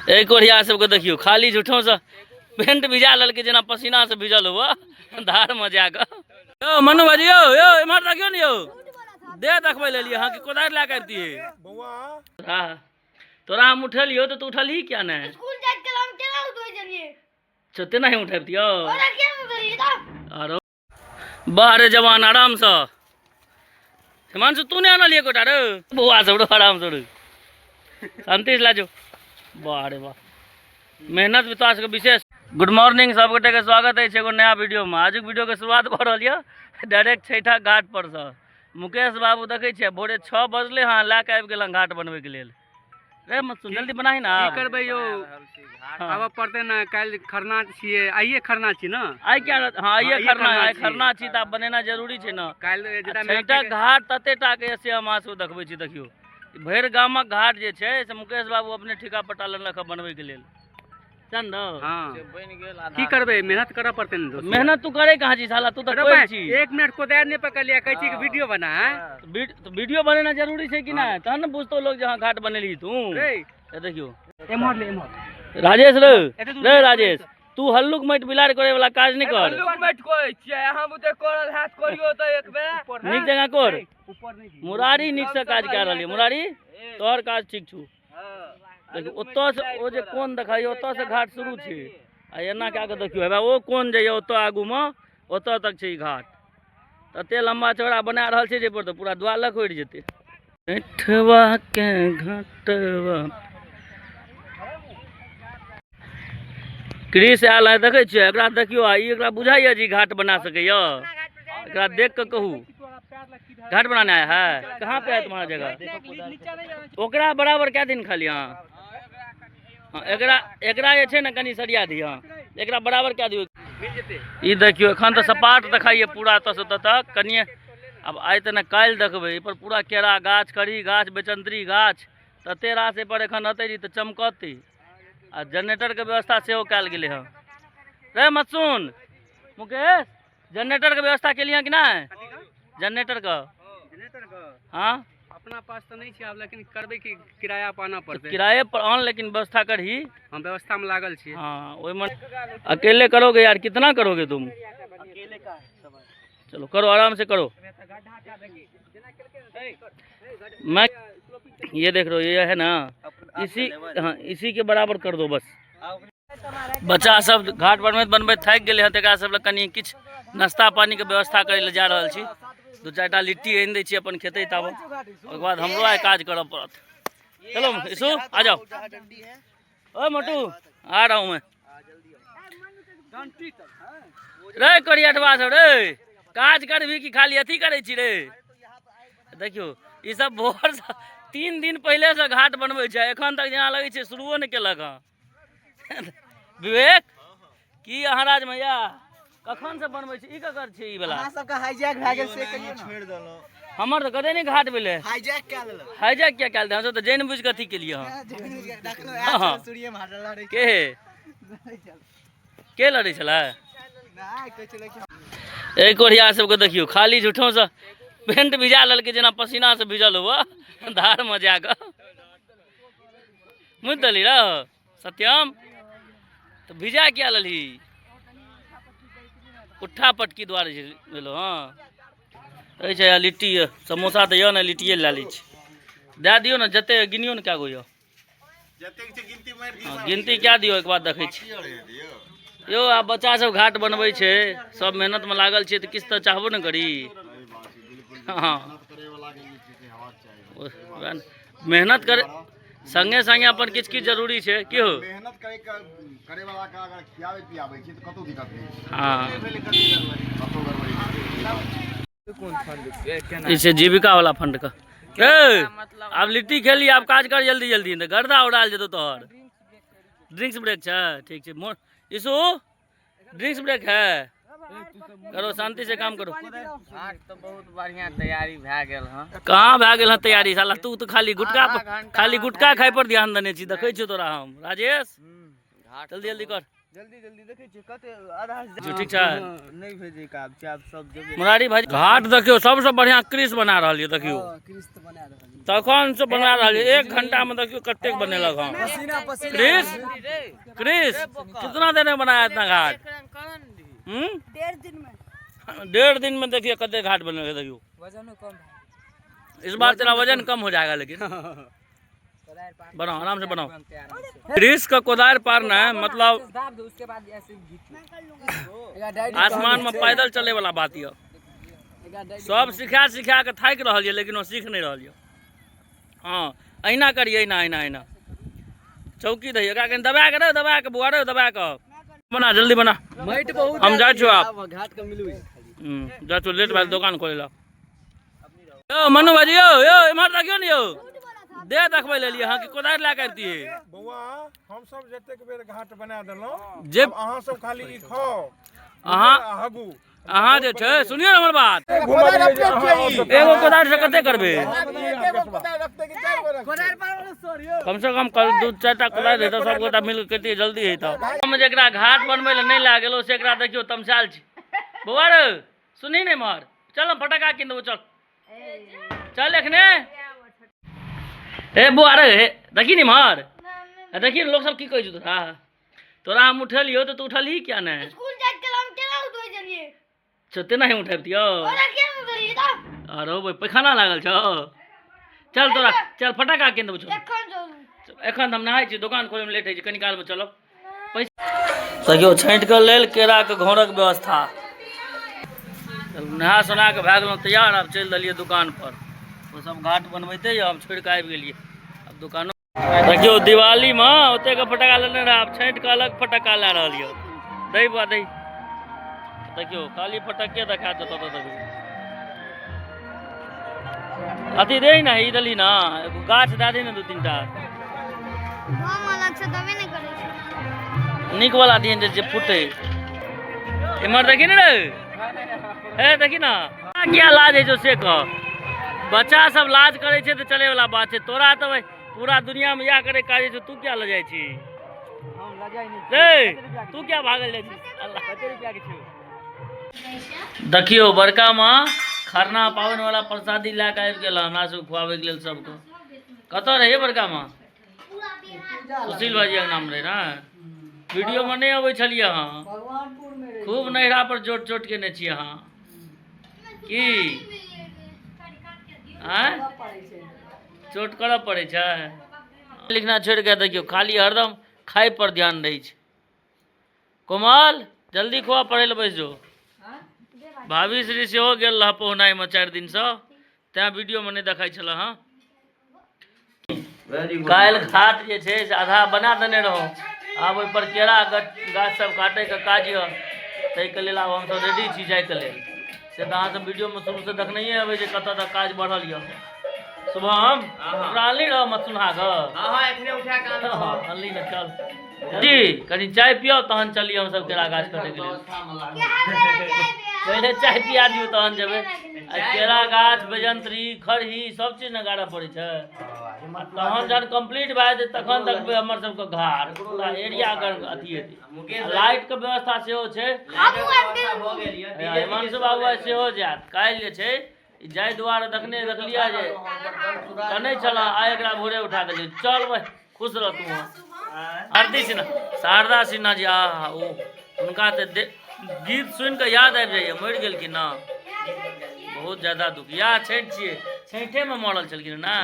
एहि कोढ़िया सबके देखियौ, खाली झूठोसँ पेंट भिजा लेलकै जेना पसीनासँ भिजल हुअ धारमे जाकऽ। यौ मनु भाजी, यौ यौ एम्हर देखियौ ने यौ, देह देखबै लेलियै हँ कि कोदारि लए कऽ अबितियै। हँ तोरा हम उठेलियौ तऽ तू उठलही किया नहि? स्कूल जाइत काल हम केना उठबै छलियै? अच्छा, तेना ही उठबितियौ? ओना केना उठलियै तऽ? आरो वाह रे जवान, आरामसँ। हिमांशु, तू नहि आनलियै एकोटा रे? बौआ सब रो, आरामसँ रो, शान्ति से लए जो। वाह रे वाह, मेहनत भी तोरा सबके विशेष। गुड मॉर्निंग सबगोटे के, स्वागत अछि एगो नया वीडियो में। आजुक वीडियो के शुरुआत भऽ रहल यऽ डायरेक्ट छैठा घाट पर सँ। मुकेश बाबू देखै छियै, भोरे 6 बजले हँ, लए कऽ आबि गेल घाट बनबैके लेल। रे मत जल्दी बनाही ना। की करबै यौ, आबऽ पड़तै ने। काल्हि खरना छियै, आइए खरना छी ने? आइ क्या? हँ, आइए आइए खरना। खरना आइ छी। खरना छी तऽ आब बनेना जरूरी छै ने। काल्हि आ छठिक घाट तते टा के से हम अहाँ सबके देखबै छी। देखियौ, भरि गामक घाट जे छै से मुकेश बाबू अपने ठिका पट्टा लेलक हँ बनबैके लेल। चल ने। हँ, की करबै, मेहनत करऽ पड़तै ने दोस्त। मेहनत तू करे कहाँ छी साला, तू तऽ अरे कोइ भाई, छी। एक मिनट कोदारि नहि पकड़लियै, कहै छी कि वीडियो बना हैं? तऽ वीडियो बनेना जरूरी छै कि नहि? तहन ने बुझतौ लोग जे हँ घाट बनेलही तू। रे ए देखियौ, एम्हर ले, एम्हर। राजेश रे। एते दूर रे नहि। राजेश, तू हल्लुक माटि बिलार करे वाला काज नहि कर। माटि करै छियै अहाँ बुते करल हैत? करियौ तऽ एक बेर। नीक जगह कर। ऊपर नहि दियौ। मुरारी नीक से काज कए रहल यऽ। मुरारी, तोहर काज ठीक छौ। देखियौ, ओतऽ से ओ जे कोन देखाइए, ओतऽ से घाट शुरू छै आ एना कए कऽ देखियौ, हेबे ओ कोन जाइए ओतऽ आगूमे, ओतऽ तक छै ई घाट। तते लम्बा चौड़ा बना रहल छै जाहिपर तऽ पूरा दुआलक उड़ि जेतै। एठवा के घाटवा कृष आयल है, देखै छियै एकरा? देखियौ, आ ई एकरा बुझाइए जे ई घाट बना सकैए? एकरा देख कऽ कहू, घाट बनाने आया है? कहाँ पे है तुम्हारा जगह? ओकरा बराबर कए दिन खाली। हाँ हाँ, एकरा एकरा जे छै ने कनि सरिया दिअ। हाँ, एकरा बराबर कए दियौ। मिल जेतै। ई देखियौ, एखन तऽ सपाट देखाइए पूरा एतऽ से ओतऽ तक। कनिए आब आइ तऽ ने काल्हि देखबै एहिपर पूरा केरा गाछ, करी गाछ, बेचंतरी गाछ, तते रास एहिपर एखन हेतै जे ई तऽ चमकतै। आ जनरेटरके व्यवस्था सेहो कयल गेलै हँ। रे मत्सुन, मुकेश, जनरेटरके व्यवस्था केलियै हँ कि नहि जनरेटरके? जनरेटर के? हँ। अपना पास तऽ नहि छै आब, लेकिन करबै कि किराया पर आनऽ पड़तै। किराए पर आन, लेकिन व्यवस्था करही। हम व्यवस्था में लागल छी। हाँ, ओहिमे अकेले करोगे यार? कितना करोगे तुम? चलो करो, आराम से करो। मैं ये देख रहा हूँ, ये है ना, इसी, हाँ, इसी के बराबर कर दो बस। बच्चा सब घाट बनबैत बनबैत थाकि गेलै हँ, तकरा सब लए कनि किछु नाश्ता पानीके व्यवस्था करै लए जा रहल छी। दू चारिटा लिट्टी आनि दै छी, अपन खेतै ताबत। ओकर बाद हमरो आइ काज करऽ पड़त। चलो ईशु, आ जाओ। ओ मोटू, आ रहा हूँ मैं। रे कोरियटवा सब रे, काज करबी कि खाली अथी करै छी रे? देखियौ, ई सब भोर से 3 दिन पहिले से घाट बनबै छै, एखन तक जेना लगै छै शुरुओ नहि केलक हँ। विवेक की अहाँ राज मैया कखन से बनबै छी? ई ककर छै ई वाला? अहाँ सबके हाईजैक भए गेल से कहियौ ने। छोड़ि देलहुँ। हमर तऽ कतै नहि घाट भेलै। हाईजैक कए लेलक। हाईजैक किया कयल? हमसब तऽ जानि बुझि कऽ अथी केलियै हँ। देखलहुँ हँ, हँ। आयल सूर्य मारल रहै। के के लड़ै छलै? नहि कहै छलै कि। एहि कोढ़िया सबके देखियौ, खाली झूठोसँ पेंट भिजा लेलकै जेना पसीनासँ भिजल हुअ धारमे जाकऽ। मुति देली रह सत्यम, तऽ भिजा किया लेलही? उठा पटकी दुआरे जे भेलो। हँ, रहै छै। आ लिट्टी यऽ, समोसा तऽ यऽ ने, लिट्टिए लए लै छी। दए दियौ ने, जते गिनियौ ने, कए गो यऽ? जतेक छै गिनती मारि दियौ। हँ, गिनती कए दियौ, ओहिके बाद देखै छी। यौ, आब बच्चा सब घाट बनबै छै, सब मेहनतमे लागल छै, तऽ किछु तऽ चाहबो ने करी। सही बात छै, बिल्कुल। हँ। मेहनत करे वाला के ई छै से हेबाक चाही। वएह ने, मेहनत करे संगे संगे अपन किछु किछु जरूरी छै की हो। मेहनत करे करे वाला के अगर खियाबै पियाबै छी तऽ कतौ दिक्कत नहि छै। कतौ गड़बड़ी नहि। ई छै जीविका वाला फंड के। ए आब लिट्टी खेली, आब काज कर जल्दी जल्दी, नहि गर्दा उड़ाल जेतौ तोहर। ड्रिंक्स ब्रेक छै? ठीक छै। मोर ईशु, ड्रिंक्स ब्रेक है, करो, शांति से काम करो। घाट तऽ बहुत बढ़िया तैयारी भए गेल हँ। कहाँ भए गेल हँ तैयारी साला? तू तऽ खाली गुटखा आधा घंटा खाली गुटखा खाइ पर ध्यान देने छी, देखै छियौ तोरा हम। राजेश, घाट जल्दी जल्दी कर। जल्दी जल्दी देखै छियै कते आधा जी, ठीक छै। नहि भेजै के आब छै, आब सब जेबै। मुरारी भाई घाट देखियौ, सबसँ बढ़िआँ क्रिस बना रहल यऽ। देखियौ क्रिस तऽ बना रहल। तखन से बना रहल यऽ, 1 घंटा में देखियौ कतेक बनेलक हँ। पसीना पसीना। क्रिस क्रिस कितना देर में बनाया इतना घाट? 1.5 दिन में। 1.5 दिन में देखिए कते घाट बनेलक। देखियौ वजनो कम है इस बार, तेरा वजन कम हो जाएगा, लेकिन बनाओ आराम से बनाओ। क्रिस का कोदार पारना है मतलब दाब दो, उसके बाद ऐसे घीचो। आसमान में पैदल चले वाला बात यऽ। सब सिखा सिखा के थाकि रहल यऽ, लेकिन ओ सीख नहीं रहल यऽ। हाँ अहिना करिए, अहिना अहिना अहिना चौकी दही एकरा कनि दबा के रे, दबा के बुआ रे, दबा के बना, जल्दी बना। माटि बहुत। हम जाइ छियौ आब। घाट के मिलबै। जाइ छियौ, लेट भए दोकान खोलै लए। यौ मनु भाजी, यौ यौ इम्हर देखियौ ने यौ, दे देखबै लेलियै हँ कि कोदारि लए कऽ अबितियै। बौआ, हमसब जतेक बेर घाट बना देलहुँ जे आब अहाँ सब खाली ई खाउ अहाँ आ हगू। अहाँ जे छै सुनियौ ने हमर बात। घुमलियै जे अहाँ सब एगो कोदारि से कते करबै? कम से कम कल 2-4 टा कोदारि रहतौ, सब गोटा मिल के करितियै, जल्दी हेतौ। हम जेकरा घाट बनबै लए नहि लए गेलहुँ से एकरा देखियौ तमसायल छै। बौआ रे सुनही ने इम्हर, चल हम फटक्का कीन देबौ, चल चल एखने। हे बौआ रे, हे देखी ने इम्हर, देखी लोक सब की कहै छौ तोरा। तोरा हम उठेलियौ तऽ तू उठलही किया नहि? स्कूल जाइत काल हम केना उठबै छलियै? छौ तेना ही उठबितियौ। ओना केना उठलियै तब? अरे भाई पैखाना लागल छौ। चल तोरा चल फटाका कीन देबौ, चल। एखन चलू। एखन हम नहाइ छी, दोकान खोलैमे लेट होइ छै, कनी कालमे चलब। देखियौ छाँटि के लेल केराके घौरक व्यवस्था। नहा सोना के भए गेलहुँ तैयार, आब चलि देलियै दुकान पर। ओ सब घाट बनबैते यऽ, हम छोड़ि कऽ आबि गेलियै। आब दुकानो देखियौ दिवालीमे ओतेक फटाका लेने रहै, आब छाँटि कऽ अलग फटाका लए रहल यऽ। दै बा दै, देखियौ खाली फटक्के देखा देतौ तऽ देखियौ अथी दे ने, ई देली ना एगो गाछ दए दे ने 2-3 टा। हम अलग से देबे नहि करै छै। नीक वाला दिहन जे फूटे। इम्हर देखी ने रे, हे देखी ना किया लाज होइ छौ से कह। बच्चा सब लाज करै छै तऽ चले वाला बात छै, तोरा तऽ भाई पूरा दुनिया में इएह करे काज छै, तू किया लजाइ छी हम लजाइ नहि। रे? तू किया भागल जाइ छी? अल्लाह। कते रुपया के छौ? देखियौ बड़का माँ खरना पाबनि वाला प्रसादी लए कऽ आबि गेल हमरा सबके खुआबैके लेल सबके। कतऽ रहै बड़का माँ? सुशील भाईजी अंगनामे रहै ने, वीडियोमे नहि अबै छलियै अहाँ। खूब नैहरा पर चोट चोट केने छियै अहाँ की? आँय चोट करऽ पड़ै छै? लिखना छोड़ि कऽ देखियौ खाली हरदम खाइ पर ध्यान रहै छै। कोमल जल्दी खुआ, पढ़ै लए बैस जो। भाभी श्री सेहो गेल रह पहुनाइमे 4 दिनसँ, तैं वीडियोमे नहि देखाइ छलै। हँ काल्हि घाट जे छै से आधा बना देने रहौं, आब ओहिपर केरा गाछ सब काटैके काज यऽ, ताहिके लेल आब हमसब रेडी छी जाइके लेल। से तऽ अहाँ सब वीडियोमे शुरूसँ देखनैये हेबै जे कतऽ तक काज बढ़ल यऽ। शुभम ओकरा अनली रह मत सुना कऽ? अनली ने, चल जी कनि चाय पियब तहन चलिए हमसब केरा गाछ काटैके लेल। पहिले चाय पिया दियौ तहन जेबै। आ केरा गाछ बैजंत्री खरही सब चीज ने गाड़ऽ पड़ै छै, तहन जहन कम्प्लीट भए जेतै तखन देखबै हमर सबके घाट पूरा एरिया अथी हेतै। लाइट के व्यवस्था सेहो छै। हिमांशु बाबू आइ सेहो जायत। काल्हि जे छै जाहि दुआरे देखने देखलियै जे कनै छलऽ, आइ एकरा भोरे उठा देलियै। चल भाइ खुश रह तू। आरती सिन्हा, शारदा सिन्हा जी, आहा ओ हुनका तऽ गीत सुनि कऽ याद आबि जाइए, मरि गेलखिन ना, बहुत ज्यादा दुख। इएह छठि छियै, छठिमे मरल छलखिन ना,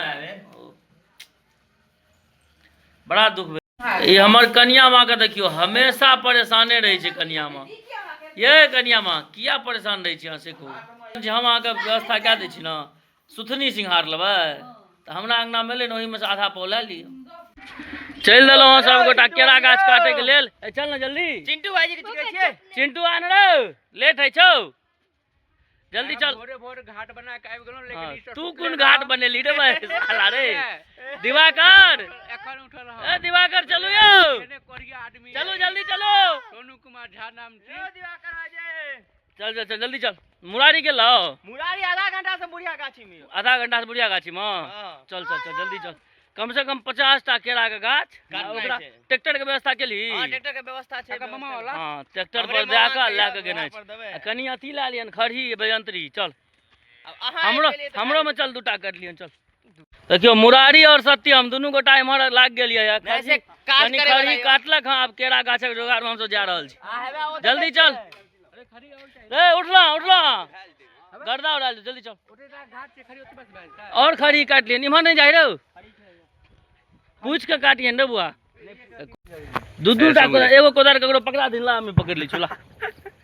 बड़ा दुख भेल। ई हमर कनिया माँ के देखियौ हमेशा परेशाने रहै छै। कनिया माँ ये, कनिया माँ किया परेशान रहै छी अहाँ से कहू? जे हम अहाँके व्यवस्था कए दै छी ने। सुथनी सिंघार लेबै तऽ हमरा अङ्गनामे एलै ने, ओहिमे से आधा पाव लए लिअ। चलि देलहुँ हँ सब गोटा केरा गाछ काटैके लेल। चल ने जल्दी। चिंटू भाईजी के चिकरै छियै। चिंटू आन रे, लेट होइ छौ, जल्दी चल। भोरे भोर घाट बना के आबि गेलहुँ, लेकिन तू कोन घाट बनेली रे भाई साला? रे दिवाकर एखन उठल। ए दिवाकर चलू यौ, आदमी चलू जल्दी चलू। सोनू कुमार झा नाम छै। दिवाकर भाईजी चल चल चल जल्दी चल। मुरारी गेल? मुरारी आधा घंटा से बुढ़िया गाछी में। आधा घंटा से बुढ़िया गाछी में। चल चल चल जल्दी चल। कम से कम 50 टा केरा के गाछ ओकरा ट्रैक्टर के व्यवस्था केली। हां, ट्रैक्टर के व्यवस्था छै। हां, ट्रैक्टर पर जा के लए के गेनाइ छै। आ कनी अथी लए लियन खरही बैजंत्री। चल हमरो हमरो में चल दूटा कर लियन। चल देखियो मुरारी और सत्यम दुनू गोटा इम्हर लाग गेलियै। कनी खरही काटलक। हां, आब केरा गाछक जोगार में हमसब जा रहल छी। जल्दी चल रे, उठला उठला, गर्दा उड़ा ले, जल्दी चल। और खरी काट लियन, इम्हर नहीं जाय रे, पूछ के काटियन रे बुआ। दू दू टा एगो कोदार ककरो पकड़ा दिन ला, हमें पकड़ ली चला।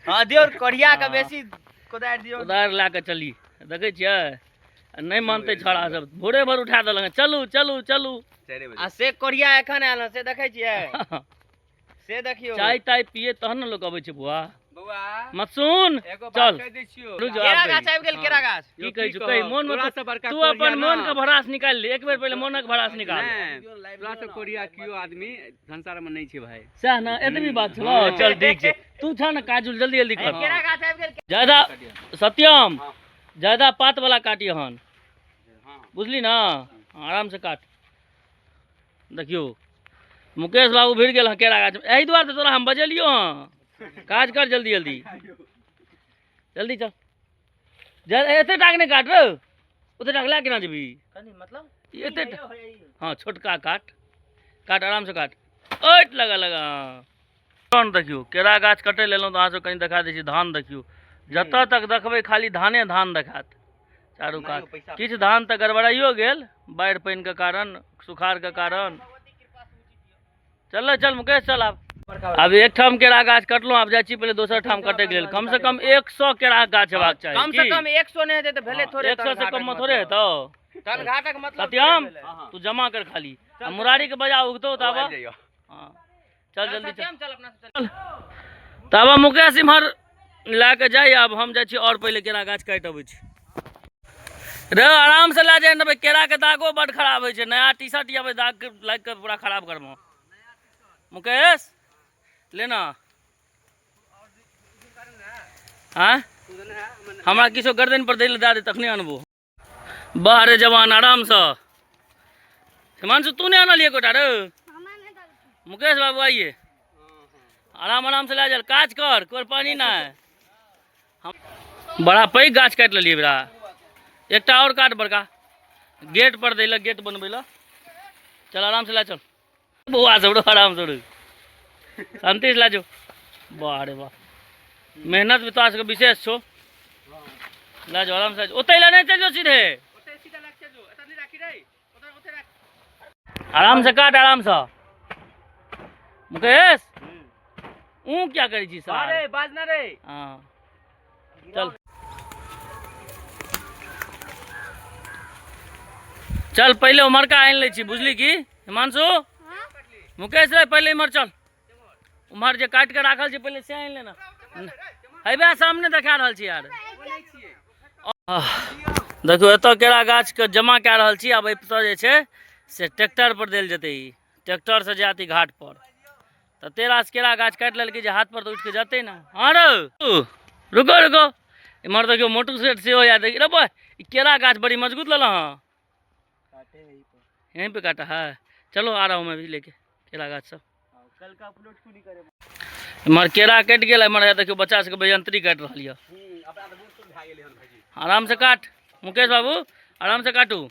हां दियो, करिया के बेसी कोदार दियो, कोदार ला के चली। देखै छियै नहीं मानते छड़ा सब, भोरे भर उठा देलक, चलू चलू चलू। आ से कोरिया एखन आयल से देखै छियै, से देखियो। चाय ताय पिए तहन ने लोक अबै छै बुआ। बौआ मत सुन, चल रुक जाओ। केरा गाछ आबि गेल, केरा गाछ। की कहै छु? कहि मोन में तू अपन मोन के भड़ास निकाल ले। एक बेर पहिले मोनक भड़ास निकाल। तोरा से कोरिया कियो आदमी संसार में नहीं छै भाई। सएह ना, एतबी बात छलो। चल ठीक छै, तू छ ना काजुल, जल्दी जल्दी कर। केरा गाछ आबि गेल। ज्यादा सत्यम ज्यादा पात वाला काटी हन, बुझली ना? आराम से काट। देखियो मुकेश बाबू भिड़ गेल हँ केरा गाछ में। एहि दुआरे तोरा हम बजेलियो हँ। काज कर जल्दी जल्दी जल्दी चल। एते टाक नहीं काट रे, ओते टाक ला केना जेबी? मतलब एते। हाँ छोटका काट काट, आराम से काट। ओट लगा लगा। धान देखियो केरा गाछ कटे लेलहुँ तऽ अहाँ सब कनि देखा दै छी। धान देखियो, जतऽ तक देखबै खाली धाने धान देखात चारू कात। किछु धान तऽ गड़बड़ाइयो गेल बाढ़ि पानि के कारण, सुखाड़ के कारण। चल चल मुकेश चल। आब आब एक ठाम केरा गाछ कटलहुँ, आब जाइ छी पहिले दोसर ठाम कटैके लेल। कम से कम 100 केरा गाछ हेबाक चाही। कम से कम 100 नहि हेतै तऽ भेलै थोड़े। 100 से कम मे थोड़े हेतौ। घाटक मतलब सत्यम तू जमा कर खाली। मुरारी के बजा उगतो तब। चल जल्दी चल। चल। तब मुकेश इम्हर लए के जाइ। आब हम जाइ छी और पहिले केरा गाछ काटि अबै छी रे। आराम से लए जाय ने, केरा के दागो बड खराब होइ छै। नया टी शर्ट आबै दाग लागि के पूरा खराब करबो। मुकेश लेना। हाँ हमरा किछो गर्दन पर दै लए दए दे तखने अनबो। बाहरे जवान आराम से। हिमांशु तू नहीं आनलियै एकोटा रे? मुकेश बाबू आइए, आराम आराम से लए जा। काज कर, कोर पानी ना है। हम बड़ा पैघ गाछ काटि लेलियै बड़ा। एकटा और काट बड़का, गेट पर दै लए, गेट बनबै लए। चल आराम से लए चल बौआ सब, आराम से, शांति से लए जो। वाह रे वाह, मेहनत भी तोरा सबके विशेष छौ। लए जाओ आराम से, ओतै लए नहीं चल जो, सीधे आराम से काट, आराम से। मुकेश ऊ क्या करै छी सर? अरे बाजना रे। हाँ चल चल, पहिले उम्हरका आनि लै छी, बुझली की हिमांशु? मुकेश रे पहिले इम्हर चल, उम्हर जे काटि के राखल छै पहिले से आनि लेना। हेबे सामने देखा रहल छी यार। देखियौ एतऽ केरा गाछके जमा कए रहल छी। आब एतऽ जे छै से ट्रैक्टर पर देल जेतै, ई ट्रैक्टर से जायत ई घाट पर। तऽ तेरास केरा गाछ काटि लेलकै जे हाथ पर तऽ उठि कऽ जेतै ने। हाँ रौ रुको रुको, इम्हर देखियौ मोटू सेठ सेहो याद। रे बा, ई केरा गाछ बड़ी मजबूत लेलहुँ हँ। यहीं पे काटा है। चलो आ रहा हूँ मैं भी लेके केरा गाछ सब। कल का अपलोड क्यों नहीं करे? इम्हर केरा कटि गेल। इम्हर देखियौ बच्चा सबके बैजंत्री काटि रहल यऽ। आराम से काट मुकेश बाबू, आराम से काटू।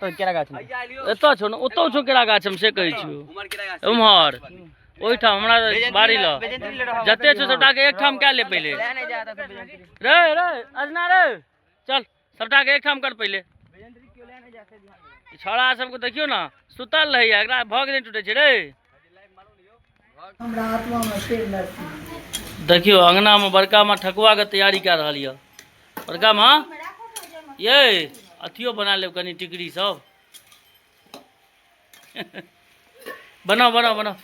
केरा गाछ एतऽ छौ ने, ओतौ छौ केरा गाछ, हम से कहै छियौ। उम्हर ओहिठाम हमरा बाड़ी लग जते छौ सबटा के एकठाम कए ले पहिले। रे रे अजना रे, चल सबटा के एकठाम कर पहिले। छौड़ा सबके देखियौ ने सुतल रहैया, एकरा भग नहि टूटै छै रे। देखियौ अंगना में बड़का माँ ठकुआ के तैयारी कए रहल यऽ। बड़का माँ ये अथियो बना लेब कनि टिकरी सब। बनाओ बनाओ बनाओ।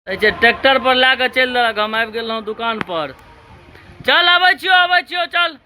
ऐसे ट्रैक्टर पर लए कऽ चलि देलक। हम आबि गेल रहौं दुकान पर। चल आबै छियौ, आबै छियौ, चल।